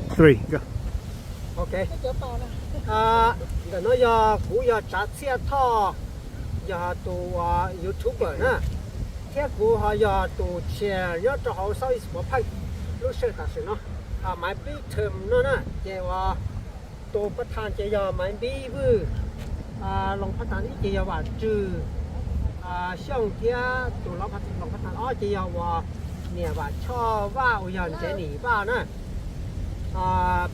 Three, go. Ok. Ntawm no yog kuv yog Tsav Txhiaj Thoj, yog tus YouTuber na, thiab kuv ho yog tus chair nyob rau hauv Southeast Pov Pheej lub sij hawm tam sim no. Maiv Npib term no na ces uas tus pab tham ces yog Maiv Npib Vwj, loos pab tham ib ces yog Vam Tswv Xyooj thiab tus loos pab tham ob ces yog uas niam Vam Choj Vaj uas yog Ntsev Nim Vaj na.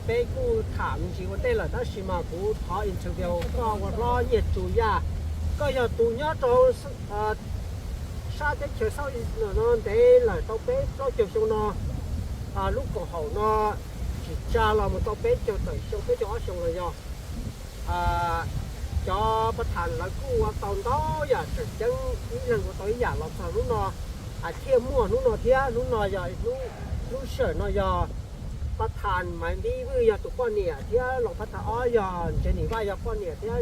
Peb kuj tham me ntsis ua ntej lawm tab sis mas kuv thov interview koj ua hlob Nyiaj Tsu Yaj. Koj yog tus nyob rau sab teb chaws Southeast no ntev lawm tau peb plaub caug xyoo no, lub koom haum no tsis tsa los mus tau peb caug tawm xyoo peb caug ob xyoo los yog. Cov pab tham lawv kuj ua tau ntau yam tseem ceeb, ib leeg ua tau ib yam los txog hnub no thiaj muaj hnub no thiab. Hnub no yog lub sij hawm no yog pab tham Maiv Npib Vwj yog tus poj niam thiab loos pab tham ob yog Ntsev Nim Vaj yog poj niam thiab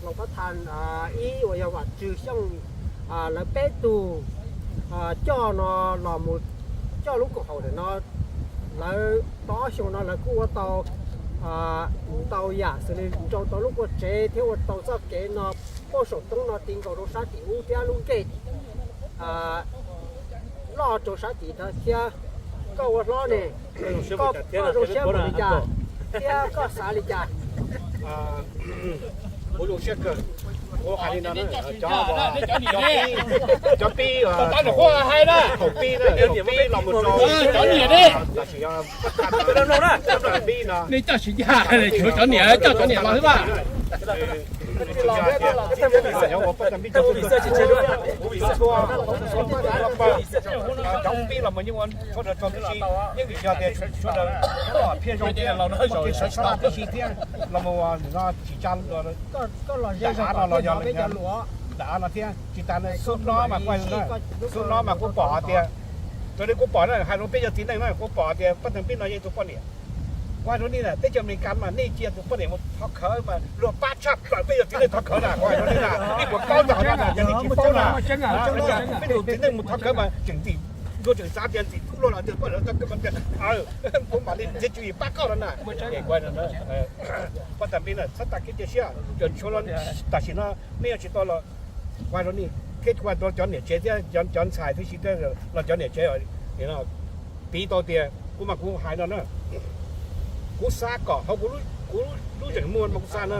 loos pab tham ib uas yog Vam Tswv Xyooj, lawv peb tug coj no los mus coj lub koom haum ntawm no. Lawv tau ob xyoo no lawv kuj ua tau ntau yam xws li nrau tau lub qua tsev thiab ua tau txoj kev no, pab saum roob no ti nkaus rau sab tim ub thiab lub nkej loj rau sab tim thiab. Koj ua hlob ne, koj zoo siab npaum li cas thiab koj xav li cas? Kuv zoo siab kawg. Kuv hais li no, cov pib, thaum pib no, pib los mus rau tam sim no, pib no, cov niam, cov cov niam los xwb. Cov pib los mus yeej ua sawv daws tso tib si, yeej vim yog tias sawv daws phiaj zoo tias sawv daws tib si thiab los mus no tsis tsa daim av no los yog daim av no thiab. Tsis tas xub no mas kuj, xub no mas kuj pom tias, raws li kuj pom na, hais rau peb yog txiv neej na, kuj pom tias pab teev pib no yeej tus poj niam. Kuv hais rau nej na, teb chaws Amelikas mas nej cia tus poj niam mus thov khawv mas luag pab tshaj plaws peb yog txiv neej thov khawv na, kuv hais rau nej na, nej puas paub txog qhov no na, yog nej tsis paub na, peb tus txiv neej mus thov khawv mas tseem ntxim, luag tseem xav tias ntxim hlub luag los tias poj niam thov khawv, kuv mam li txiav txim pab koj no na. Pab teev pib na, txhob tas kev cia siab, tam sim no nej yuav tsis tau los, kuv hais rau nej, thiab kuv hais rau cov niam tsev thiab cov ntxhais thiab si thiab los cov niam tsev piv tau tias kuv mas kuv hais no na, kuv xav kom hauv kuv lub zeem muag mas kuv xav no,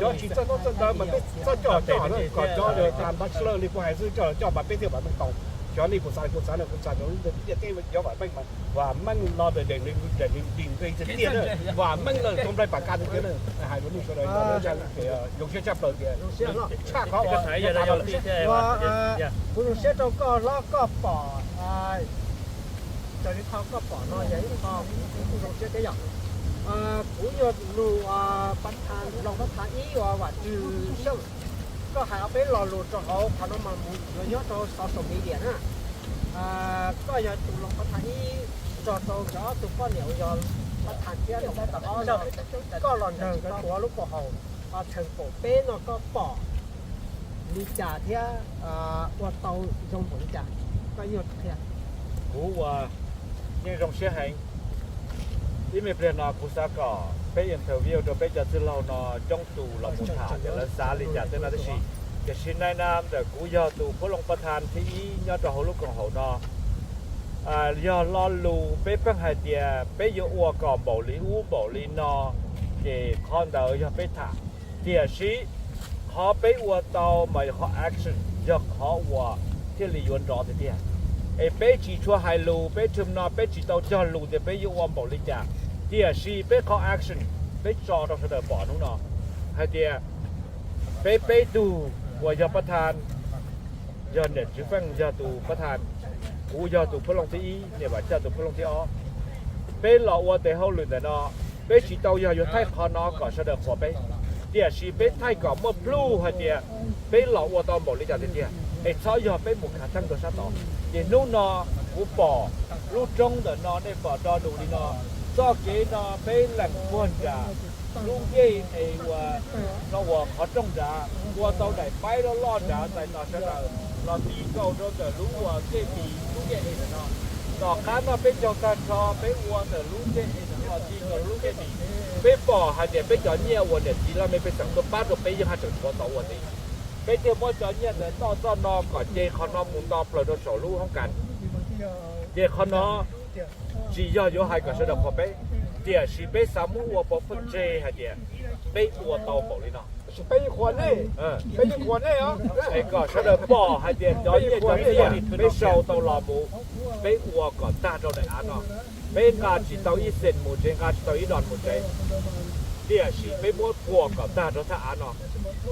cov tsis txawj txawj ntawd mas peb txhob coj coj na, kom cov tas npaj slawj li kuv hais xwb coj coj mas peb thiaj vam meej tau. Cov li kuv xav kuv xav no kuv xav cov lub ntiaj teb cov vam meej mas vam meej los ntawm dees tiag na, vam meej lawm tau nplaig pam ka tiag na. Hais rau nej sawv daws zoo siab tshaj plaws tias tshaj qhov uas kuv zoo siab rau koj hlob koj pom, raws li qhov koj pom no yog ib qho kuv kuj zoo siab thiab yom. Kuv yog nug pab tham, loos pab tham ib uas Vam Tswv Xyooj, koj hais ob peb lo lus rau hauv qhov no mas mus yuav nyob rau social media na. Koj yog tus loos pab tham ib nrog rau cov ob tug poj niam uas yog pab tham thiab loos pab tham ob no, koj los nrog nkawd tuav lub koom haum txheem kaum peb no koj pom li cas thiab ua tau zoo npaum li cas? Koj ib nyuag qhia. Kuv ua yeej zoo siab heev. Ib me pliag no kuv xav kom peb interview rau peb cov txwj laug no coob tus los mus tham tias lawv xav li cas tej no tib si. Tiam sis nai na ntawm kuv yog tus phub loos pab tham thib ib nyob rau hauv lub koom haum no, yog lo lus peb pheej hais tias peb yuav ua kom npaum li ub npaum li no, ces qhov ntawd yog peb tham. Tiam sis qhov peb ua tau mas yog qhov action, yog qhov uas thiaj li yuav nrov tiag tiag. Es peb tsis tshua hais lus, peb thum no peb tsis tau cog lus tias peb yuav ua npaum li cas, tiam sis peb qhov action peb tso rau sawv daws pom hnub no hais tias peb peb tug uas yog pab tham, yog niam Tswv Feej yog tus pab tham, kuv yog tus phub loos thib ib, niam Vam Caj tus phub loos thib ob. Peb los ua tes hauj lwm ntawm no, peb tsis tau yog yuav thaij qhov no kom sawv daws qhuas peb, tiam sis peb thaij kom muaj pluj hais tias peb los ua tau npaum li cas tiag tiag, es txhob yog peb mus khav theeb rau sab tod. Ces hnub no kuv pom lub roob ntawm no nej pom do lus li no, txoj kev no peb leem puag nram lub ncej es uas no uas qhov rooj nrad ua tau daim paib loj loj nrad txais tos sawv daws los ti nkaus rau ntawm lub uas ncej tis lub ncej es ntawm no. Tom qab no peb caug tag nrho peb ua ntawm lub ncej es ntawm Peb pom hais tias peb cov nyiaj uas niam txiv laj mej pej xeem tuaj pab rau peb yeej haj tseem tshuav tau ua ntxiv. Peb thiaj muab cov nyiaj ntawd toj txoj no kom ce qhov no mus nto plaws rau saum lub hoob kas. Ces qhov no tsis yog yuav hais kom sawv daws qhuas peb, tiam sis peb xav muab ua pov phooj tseg hais tias peb ua tau npaum li no. Peb yeej qhuas nej, peb yeej qhuas nej os. Es kom sawv daws pom hais tias cov nyiaj cov txiaj peb sau tau los mus, peb ua kom tag rau daim av no. Peb nqa tsis tau ib xees mus tsev, nqa tsis tau ib dollar mus tsev, tiam sis peb muab ua kom tag rau thaj av no.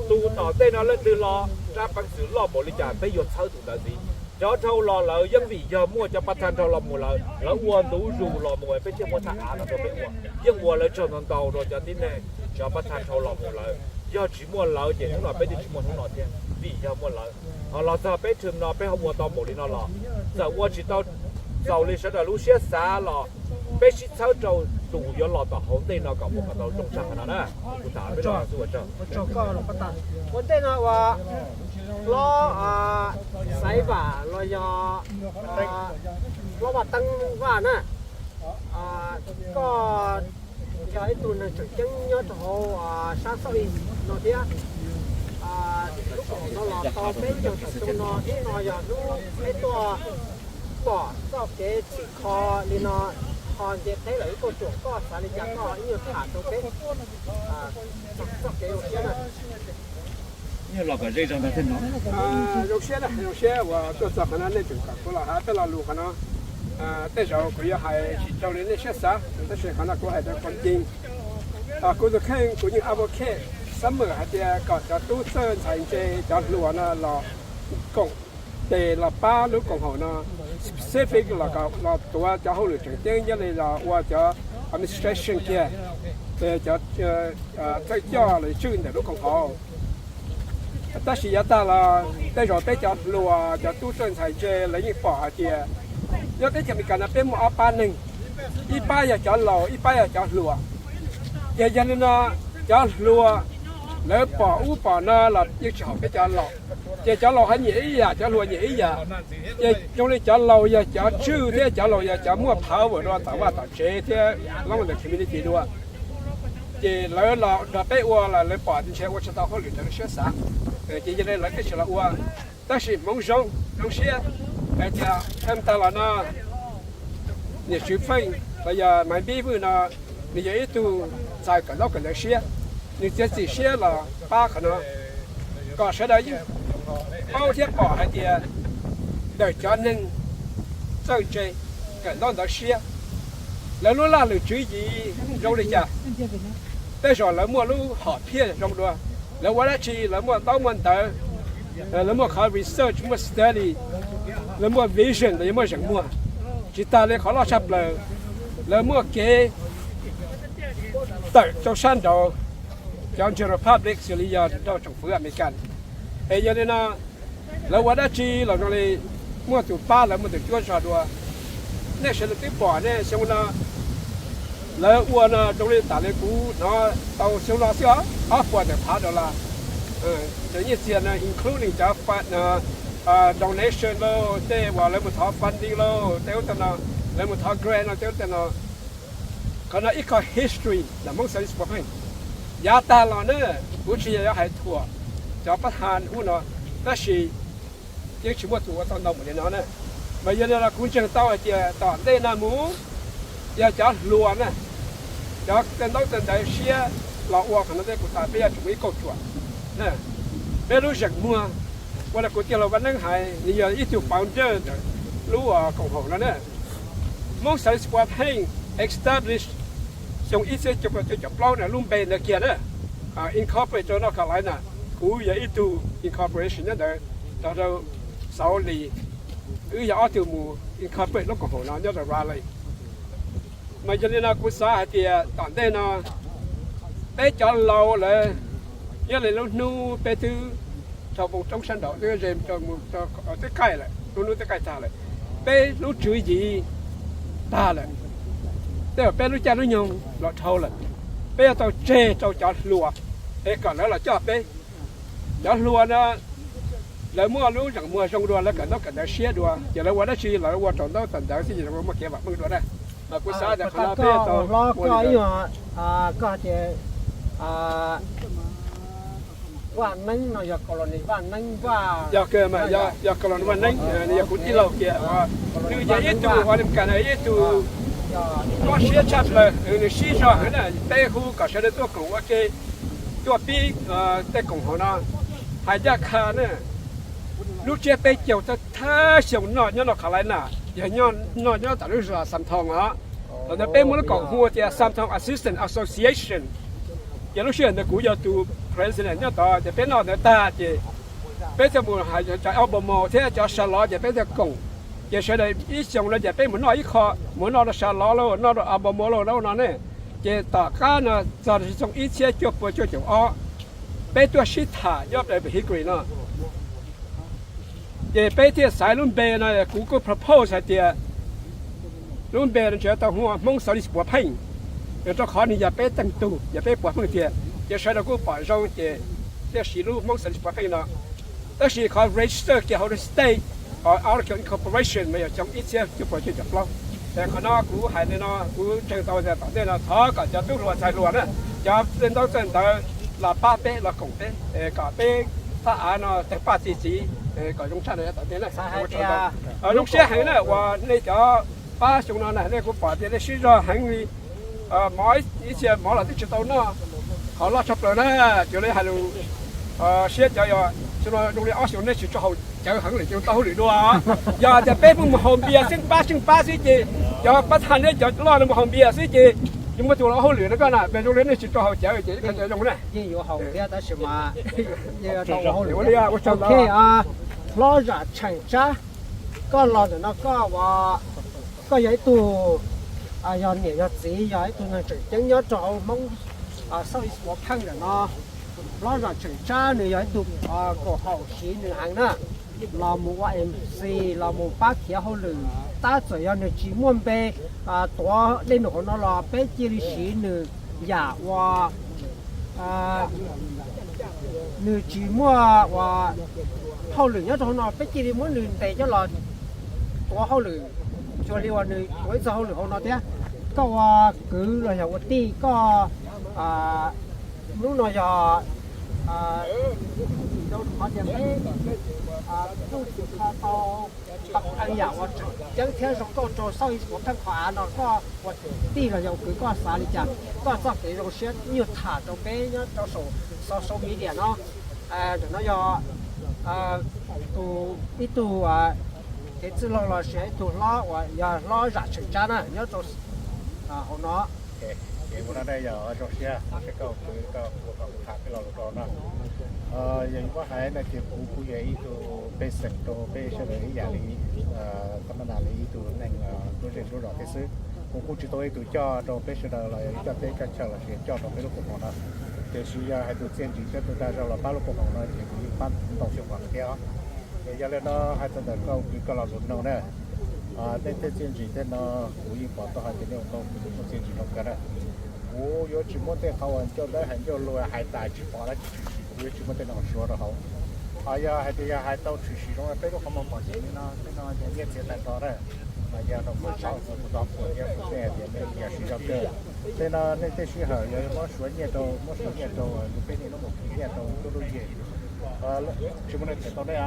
Tus tom ntej no leej twg los rab peev xwm loj npaum li cas peb yuav txhawb tus ntawd ntxiv. Cov dhau los lawm yeej vim yog muaj cov pab thaj dhau los mus lawm, lawv ua ntu zus los mus peb thiaj muaj thaj av no rau peb ua. Yeej ua lawv tsaug ntau ntau rau cov tib neeg, cov pab thaj dhau los mus lawm. Yog tsis muaj lawv ces hnub no peb twb tsis muaj hnub no thiab, vim yog muaj lawv. Ho los txog peb thwm no peb ho ua tau npaum li no los, txawm ua tsis tau txaus li sawv daws lub siab xav los peb sib txhawb rau tus yuav los tom hauv ntej no kom muaj kom tau zoo tshaj qhov no na. Kuv tham peb los xwb ua tsaug. Ua ntej no uas hlob Xaiv Vam los yog hlob Vaj Teeb Vaj na, koj yog ib tug neeg tseem ceeb nyob rau hauv sab South East no thiab. Lub koom haum no los tau peb caug tawm xyoo no, hnub no yog hnub peb tuaj pom txoj kev txhim kho li no, ho nce qheb lawm ib kauj ruam, koj xav li cas koj ib nyuag tham rau peb txog txoj kev zoo siab na. Zoo siab, zoo siab uas tuaj txog qhov no nej tseem kom kuv los hais peb lo lus qhov no. Tej zaum kuv yuav hais tsis raug li nej siab xav, tab sis qhov no kuv hais rau kom ncig. Kuv tus kheej kuv yeej advocate summer hais tias kom cov tub txawj ntxhais ntse cov hluas no los koom tes los pab lub koom haum no, specific los tuav cov hauj lwm tseem ceeb nyob li los ua cov administration kiag, cov thawj coj los tswj ntawm lub koom haum. Tab sis yav tag los tej zaum peb cov hluas cov tub txawj ntxhais ntse lawv yeej pom hais tias nyob teb chaws Amelikas no peb muaj ob pab neeg, ib pab yog cov laus, ib pab yog cov hluas. Ces yog li no cov hluas lawv pom ub pom no los yeej tsis haum peb cov laus. Ces cov laus ho nyiam ib yam, cov hluas nyiam ib yam. Ces zoo li cov laus yog cov tswj thiab cov laus yog cov muaj power rau tom vaj tom tsev thiab lawv ntawm community dua. Ces lawv los nrog peb ua los lawv pom ntshe ua tsis tau hauj lwm raws lawv siab xav, ces yog li lawv thiaj tsis los ua. Tab sis Hmoob zoo zoo siab hais tias thaj tag los no niam Tswv Feej los yog Maiv Npib Vwj no, nws yog ib tug ntxhais kawm ntaub kawm ntawv siab, nws txiav txim siab los pab qhov no, kom sawv daws yeej paub thiab pom hais tias ntawm cov neeg txawj ntse kawm ntaub ntawv siab, lawv lub laj lwm tswv yim zoo li cas, tej zaum lawv muaj lub hom phiaj zoo dua. Lawv ua dab tsi lawv muaj ntaub muaj ntawv, lawv muaj qhov research, muaj study, lawv muaj vision, lawv muaj zeem muag. Tsis tas li qhov loj tshaj plaws, lawv muaj kev tawm rau sab nraud cov general public xws li yog rau tsoom fwv Amelikas. Es yog li no lawv ua dab tsi los zoo li muaj tus pab lawv muaj tus cuab zog dua. Nej sawv daws twb pom nej xyoo no lawv ua no zoo li tas li kuv hnov tau xyoo no xwb os, ob puas tawm phav dollar. Cov nyiaj txiag no including cov donation lauj, tej uas lawv mus thov funding lauj, tej ub tej no, lawv mus thov grant lauj, tej ub tej no. Qhov no ib qho history ntawm Hmoob xeev Xpos Pheej. Yav tag los na, kuv tsis yog yuav hais thuam cov pab tha ub no, tab sis yeej tsis muaj tus ua tau ntau npaum li no na. Mas yog li no kuv ntseeg tau hais tias tom ntej no mus yog cov hluas na, cov txawj ntaub txawj ntawv siab los ua qhov no thiab kuv tas peb yuav tsum muaj ib kauj ruam. Peb lub zeem muag, ua li kuv tij laug Vaj Neeb hais, nws yog ib tug founder ntawm lub koom haum no na. Hmoob xeev Xpos Pheej establish xyoo ib txhiab cuaj pua cuaj caum plaub na, lub npe ntawd kiag na, incorporate rau North Carolina, kuv yog ib tug incorporation nyob ntawd, nrog rau Xauv Lis, wb yog ob tug mus incorporate lub koom haum no nyob rau Raleigh. Mas yog li no kuv xav hais tias tom ntej no peb cov laus lawm, nyob li lub hnub peb twb dhau npoo roob sab nraud twb ze, twb qaij lawm, lub hnub twb qaij tag lawm, peb lub tswv yim tag lawm, tej zaum peb lub caij lub nyoog los dhau lawm, peb yuav tau tseg rau cov hluas es kom lawv los coj peb. Cov hluas no lawv muaj lub zeem muag zoo dua, lawv kawm ntaub kawm ntawv siab dua, ces lawv ua dab tsi lawv ua rau ntaub rau ntawv xwb ces zoo muaj kev vam meej dua na. Mas kuv xav tias qhov no peb tau hlob koj ib yam, koj tias Vaj Neeb no yog colony Vaj Neeb Vaj. Yog, yog colony Vaj Neeb, yog kuv tij laug kiag. Nws yog ib tug ua li kas, ib tug mob siab tshaj plaws, nws sib zog heev na, peb hu kom sawv daws tuaj koom ua ke, tuaj pib tej koom haum no. Hais ncaj qha na, lub tsiab peb caug thawj xyoo noj nyob rau Carolina, yog noj nyob tom lub zos San Antonio os. Thaum ntawd peb muaj lub koom hu tias San Antonio Assistance Association, ces lub sij hawm ntawd kuv yog tus president nyob tod, ces peb noj ntawd tag ces peb thiaj mus hais cov Albemarle thiab cov Charlotte, ces peb thiaj koom. Ces sawv daws ib xyoos no ces peb mus noj ib qho, mus noj rau Charlotte lauj, noj rau Albemarle lauj, no ne. Ces tom qab no txog xyoo ib txhiab cuaj puas cuaj caum ob, peb tuaj sib tham nyob rau Hickory no. Ces peb thiaj xaiv lub npe no, kuv kuj propose hais tias lub npe no ntshe tau hu ua Hmoob Xov Lis Puav Pheej, rau qhov nws yog peb teej tug, yog peb puav pheej tiag, ces sawv daws kuj pom zoo ces thiaj siv lub Hmoob Xov Lis Puav Pheej no. Tab sis qhov register kiag hauv state, qhov article incorporation mas yog xyoo ib txhiab cuaj puas cuaj caum plaub. Es qhov no kuv hais li no, kuv ntseeg tau tias tom ntej no thov kom cov tub hluas ntxhais hluas na, cov txawj ntaub txawj ntawv los pab peb, los koom peb, kom peb thaj av no tawg paj txi txiv, kom zoo tshaj no tom ntej na. Zoo siab heev na uas nej cov pab xyoo no na, nej kuv pom tias nej sib zog heev li. Mov ib txhia mov los twb tsis tau noj, qhov loj tshaj plaws na, cuag li hais lus siab cov yog xyoo no zoo li ob xyoos nej tsis tso haus cawv heev lawm ces tau hauj lwm dua. Yog tias peb pheej mus haus npias xwb, pab xeej pab xwb ces, cov pab thaj neb cov loj no mus haus npias xwb ces, yuav muaj tus los hauj lwm no koj na, mas zoo li nej tsis tso haus cawv ces qhov cawv zoo na. Yeej yuav haus thiab tab sis mas yeej tau ua hauj lwm. Ok, hlob Zam Tsheem Tsab, koj los ntawm no koj ua, koj yog ib tug, yog niam yog txiv, yog ib tug neeg tseem ceeb nyob rau hauv Hmoob South East Puav Pheej ntawm no. Hlob Zam Tsheem Tsab nws yog ib tug kaum haum siv nws heev na, los mus ua M C, los mus pab khiav hauj lwm, tab txawm yog nws tsis muaj npe tuav dej num hauv no los peb cia li siv nws yam ua, nws tsis muaj ua hauj lwm nyob rau hauv no peb cia li muab nws ntes coj los tuav hauj lwm, cuag li uas nws tuav ib txog hauj lwm hauv no thiab. Koj ua kwv los yog ua tij, koj hnub no yog rau qhov tias peb kuj tsis kho tau qee yam uas tseem ceeb thiab zoo nkauj rau South East Puav Pheej qhov av no, koj ua tij los yog ua kwv koj xav li cas, koj txoj kev zoo siab nyuag tham rau peb nyob rau saum social media no. Ntawm no yog tus, ib tug kev txwj laug los sis ib tug hlob uas yog hlob Zam Tsheem Tsab na nyob rau hauv no. Ces ua no ne yog zoo siab, zoo siab koj ua kwv koj ua kom kuv tham peb lo lus rau no. Yog yuav muab hais no ces kuv kuj yog ib tug pej xeem rau peb sawv daws ib yam li, tab mas li ib tug neeg lub zej lub zos thiab xwb. Kuv kuj tsis tau ua ib tug coj rau peb sawv daws los yog coj teb coj chaw los sis coj rau peb lub koom haum no. Tiam sis yog hais tus txiaj ntsig thiab tus dag zog los pab lub koom haum no ces kuv yeej pab ntau xyoo qhov lawm thiab os. Es yog li no hais txog ntawm koj ua kwv koj lo lus no na, nej tej txiaj ntsig tej no kuv yeej pom tau hais tias nej ua tau kuv tus muaj txiaj ntsig zoo kawg na. Kuv yuav tsis muab tej qhov uas ncauj dawb hais ncauj luag hais tas tsis pom dab tsi tshwm sim, kuv yuav tsis muab tej no suav rau hauv. Ho yog hais tias yog hais tau tshwm sim zoo peb lub qhov muag pom kev li no, tej no yog nyiaj txiag tag nrho na, mas yog rau kuv tshawb kuv tov kuv thiab kuv tej hais tias nej yog siv zog kawg. Tej no nej tej sij hawm yog muab suav nyiaj rau, muab suav nyiaj rau, kuv peb niaj hnub mus khwv nyiaj rau tuaj lub yig, tsis muaj neeg them tau nej.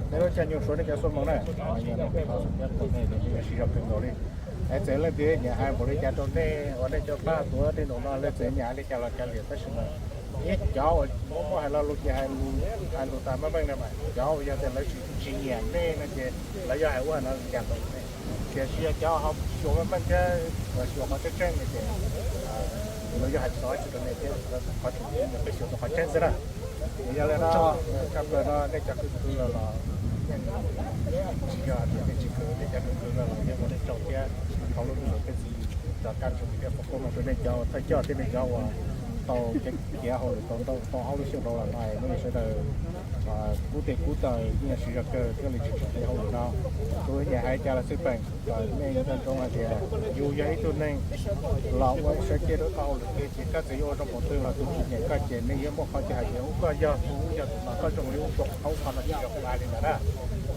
Nej lub caij nyoog suav nej cov xuab moos na, yog siv zog kawg nkaus li. Es txawm leej twg nyiam hais npaum li cas rau nej uas nej cov pab tuav dej num no, leej twg nyiam hais li cas los kav liam, tab sis mas ib cov uas muab muab hais lo lus ces hais lus tas meej meej no mas cov uas yog tias lawv tsis, tsis nyiam nej no ces lawv yuav hais ua no li cas rau nej. Tiam sis yog cov ho xyuas meej meej thiab uas xyuas qhov tseeb tseeb no ces lawv yuav hais tsis tau dab tsi rau nej thiab, qhov tseem ceeb yog peb xyuas tau qhov tseeb xwb na. Es yog li no, tshaj plaws no nej cov khwv khwv los los, tsis yog tias nej tsis khwv, nej cov khwv khwv los los yeej ua nej tsaug thiab. Thaum lub ntuj peb txiv cov kab tshoob thiab foom koob hmoov rau nej cov uas thawj coj thiab nej cov uas tau khiav hauj lwm tau ntau tau ob lub xyoo dhau los no, nej sawv daws kub tes kub taw yeej yog siv zog kawg thiaj li tsis tsim kev hauj lwm no. Kuv nyiam hais cas los xij peem kom nej nco ntsoov hais tias yus yog ib tug neeg los ua sawv cev rau koj hauj lwm tiag ces koj txawm yuav ua zoo npaum twg los tus tsis nyiam koj ces nws yuav muaj qhov chaw hais tias ub koj yog tus ub yog tus no, koj zoo li ub, koj ua qhov no tsis yog kuv hais li ntawd na.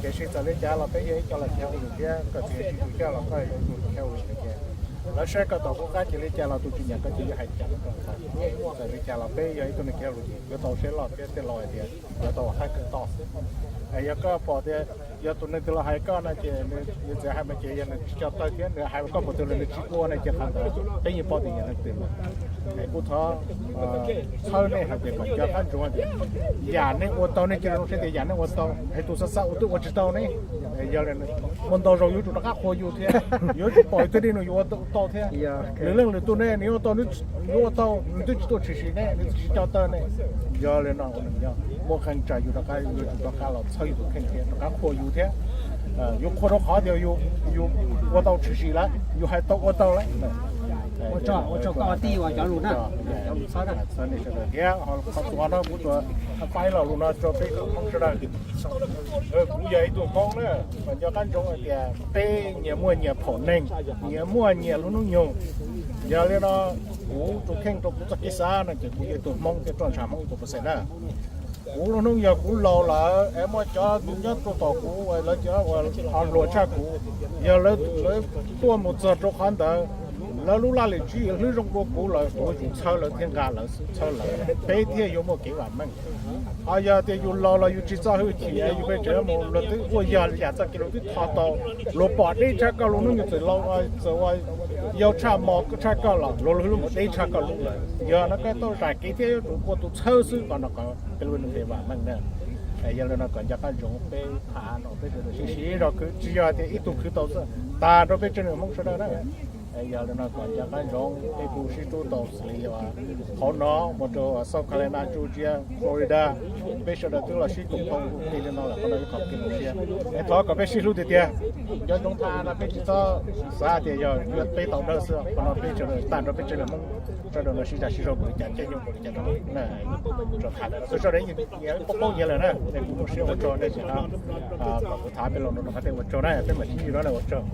Tiam sis txawm li cas los peb yog ib co los khiav hauj lwm thiab koj txiv tsis tu coj los koj yog ib tug khiav hauj lwm no ces Lawv saib koj tau qub qab ces li cas los tus tsis nyiam koj ces yuav hais cas los tau, txawm li cas los peb yog ib tug neeg khiav lus ces yuav tau saib loj thiab tej laus hais tias yuav tau hais kawm toj xwb. Yog koj pom tias yog tus neeg twg los hais koj no ces nws txiav hais mas ces yog nws tsis tso taw thiab nws hais koj puas twg los nws tsis ua no ces qhov ntawd peb yeej paub tias yog neeg twg mas. Kuv thov txhawb nej hais tias kom nco qab ntsoov tias yam nej ua tau nej cia li zoo siab tias yam nej ua tau, es tus xav xav ua twb ua tsis tau ne. Yog li muaj ntau zaus yuav tsum rov qab qhuas yus thiab, yuav tsum pom ib tug dej nws yuav ua tau thiab. Nws leej lwm tus ne nws yuav ua tau, nws yuav ua tau nws twb tsis tuaj tshwm sim ne, nws tsis tso taw ne. Yog li no ua neeg nyob muaj qee tsam yus rov qab yuav tsum rov qab los txhawb yus tus kheej thiab rov qab qhuas yus thiab. Yuav qhuas rau qhov tias yus ua tau tshwm sim lawm, yus hais tau ua tau lawm. Ua tsaug, ua tsaug koj tij uas cov lus na, cov lus txhawb na. Txhawb nej sawv daws thiab qhov txuas no kuv tsuas faib lo lus no rau peb Hmoob sawv daws. Kuv yog ib tug Hmoob na, mas nco qab ntsoov hais tias peb nyias muaj nyias phaum neeg, nyias muaj nyias lub hnub nyoog. Yog li no kuv tus kheej rau kuv txoj kev xav no ces kuv yog ib tug Hmoob thiab roj ntsha Hmoob ib puas percent na. Kuv lub hnub yog kuv laus lawm es muaj cov nyob rau tom kuv lawv cov uas ho hluas tshaj kuv, yog lawv tuaj mus txog rau qhov ntawd, lawv lub laj lim tswv yim hlwb zoo dua kuv lawm, kuv yuav tsum txhawb lawv thiab nqa lawv xwb, txhawb lawv, peb thiaj yuav muaj kev vam meej. Ho yog tias yus laus los yus tsis txo hwj chim, yus pheej tseem mus, luag twb ua yog yam txoj kev luag twb tho tau, luag pom deb tshaj koj lub hnub nyoog, txawm laus, txawm ua yau tshaj mos tshaj koj los luag lub hnub nyoog deb tshaj koj lub lawm. Yog no koj tau zam kev thiab yuav tsum ua tus txhawb xwb, qhov no qhov peb lub npe vam meej na. Yog li no kom nco qab ntsoov peb tham no peb sawv daws sib sib zog khwv, tsis yog tias ib tug khwv tau xwb, tag nrho peb tsev neeg Hmoob sawv daws na. Yog li no kom nco qab ntsoov peb kuj sib hlub tau xws li qhov no mus rau South Carolina, Georgia, Florida, peb sawv daws twb los sib koom tau li no lawm, qhov no ib qho kev zoo siab. Es thov kom peb sib hlub tiag tiag. Nco ntsoov tham no peb tsis txhob xav tias yog yuav peb tau dawb xwb, qhov no peb sawv daws tag nrho peb tsev neeg Hmoob sawv daws no sib zam sib zog npaum li cas, caij nyoog npaum li cas rau na. Tsuas tham lawm xwb, sawv daws yeej nyiam ib pob qaub nyiav lawm na, es kuv zoo siab ua tsaug nej tseem no kom kuv tham peb los rau qhov tej, ua tsaug na, peb mam sib ntsib dua na, ua tsaug.